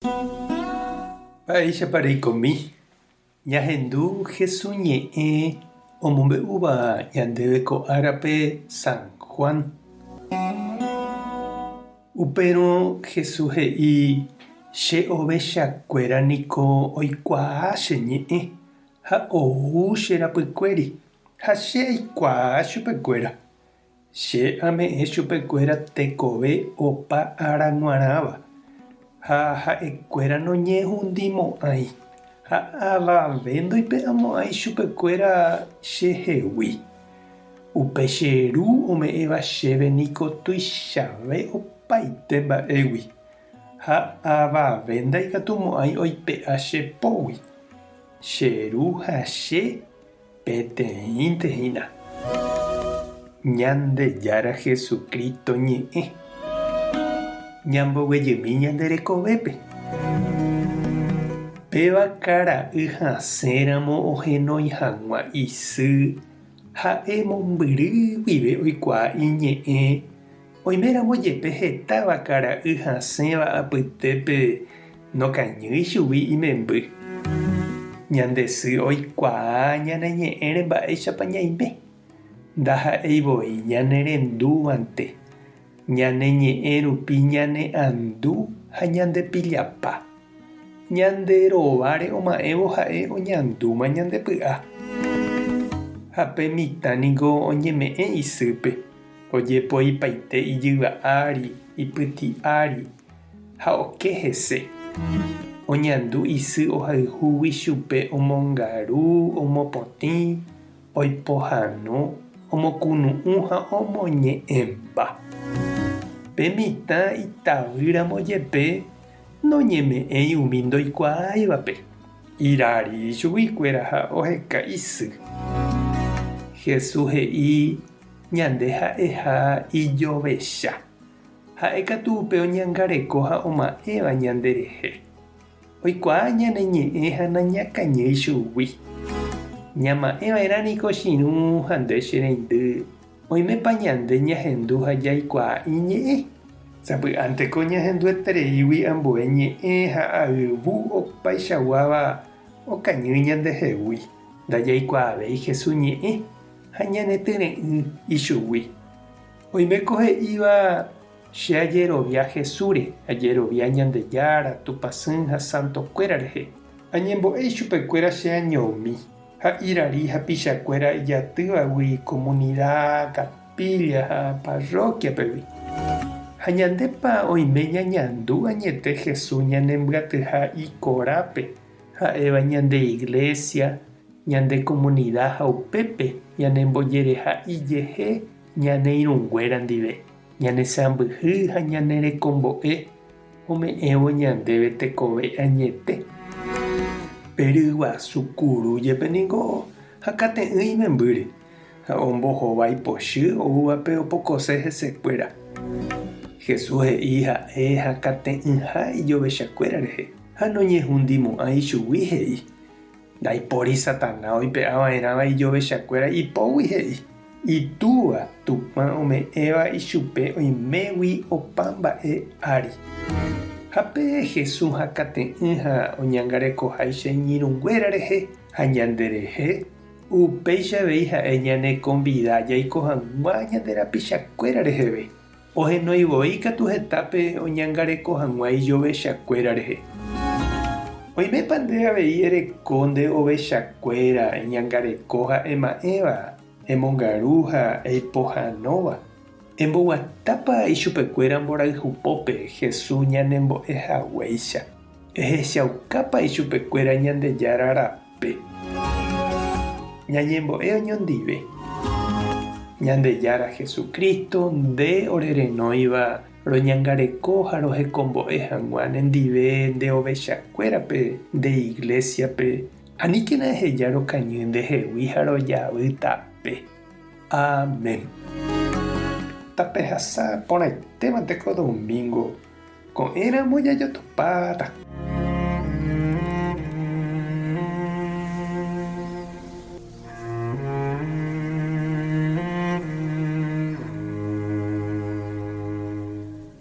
Mba'éichapa reikomi? Ñahendu Hesu ñe'ẽ omombe'úva ñandéve ko árape San Juan. Upérõ Hesu he'i, Che ovechakuéra niko oikuaa che ñe'ẽ ha ou che rapykuéri, ha che aikuaa chupekuéra. Che ame'ẽ chupekuéra tekove opa ára g̃uarãva, ha ha'ekuéra noñehundimo'ãi, ha avave ndoipe'amo'ãi chupekuéra chehegui. Upe che Ru ome'ẽva chéve niko tuichave opaite mba'égui, ha avave ndaikatumo'ãi oipe'a che pógui. Che Ru ha che Peteĩnte hína. Ñandejára Jesucristo ñe'ẽ. Ñamboguejymi ñande rekovépe. Péva kara'y hasẽramo ohenói hag̃ua isy, ha'e mombyry guive oikuaa iñe'ẽ, oiméramo jepe hetáva kara'y hasẽva apytépe Nokañýi chugui imemby. Ñande sy oikuaa ñane ñe'ẽre mba'éichapa ñaime. Ndaha'éi voi ñane rendúvante. Ñane ñe'ẽ rupi ñane andu ha ñande pillapa. Ñande rováre oma'ẽvo ha'e oñandúma ñande py'a. Ha pe mitã niko oñeme'ẽ isýpe, ojepoipaite ijyva ári, ipytĩ ári. Ha oke hese. Oñandu isy ohayhúgui chupe omongaru, omopotĩ, oipohano, omokunu'ũ ha omoñe'ẽmba. Pe mitã itavýramo jepe noñeme'ẽi umi ndoikuaáivape. Irari ichuguikuéra ha oheka isy. Jesús he'i ñande ha'eha ijovecha. Ha'e katu upe oñangareko ha oma'ẽva ñanderehe. Oikuaa ñane ñe'ẽ ha nañakañýi chugui. Ñama'ẽ va'erã niko chirũ ha nde che reindy, oimépa ñande ñahendu ha jaikuaa iñe'ẽ. Sapy'ánteko ñahenduetereígui ambue ñe'ẽ ha ayvu opaichaguáva okañy ñandehegui, ndajaikuaavéi Jesús ñe'ẽ ha ñanetyre'ỹ ichugui. Oiméko he'íva, Che ajerovia Jesúsre, ajerovia Ñandejára, Tupãsy ha santokuéra rehe. Añembo'e ichupekuéra che añomi, ha irari hapichakuéra ijatývagui komunida, kapílla ha parrókiapegui. Ha ñandépa oime ñañandu añete Jesús ñanembyatyha ikorápe, ha'éva ñande iglésia, ñande komunida ha upépe ñanembojereha ijehe ñane irũnguéra ndive, ñane sãmbyhy ha ñane rekombo'e ome'ẽvo ñandéve tekove añete. Pe ryguasu kuru jepe ningo hakate'ỹ imembýre, ha ombohovái pochy oúvape opokose hesekuéra. Jesús he'i ha'e hakate'ỹha ijovechakuéra rehe, ha noñehundimo'ãi chugui he'i. Ndaipóri Satana oipe'a va'erãva ijovechakuéra ipógui he'i, Itúva, Tupã ome'ẽva ichupe oimégui opa mba'e ári. Ha pe Jesús hakate'ỹ ha oñangarekoháicha iñirũnguéra rehe ha ñande rehe, upéicha avei ha'e ñanekonvida jaiko hag̃ua ñande rapichakuéra reheve. Ohenói voi katu hetápe oñangareko hag̃ua ijovechakuéra rehe. Oimépa nde avei ereko nde ovechakuéra eñangareko ha ema'ẽva, emongaru ha eipohãnóva? Emboguatápa ichupekuéra mborayhupópe Jesús ñanembo'e haguéicha? Ehechaukápa ichupekuéra Ñandejára rape? Ñañembo'e oñondive. Ñandejára Jesucristo, nde orerenóiva roñangareko ha rohekombo'e hag̃ua nendive nde ovechakuérape nde iglésiape, aníkena eheja rokañy ndehegui ha rojavy tape. Amén. Tapehasa porãitémante ko domingo, ko'ẽramo jajotopáta.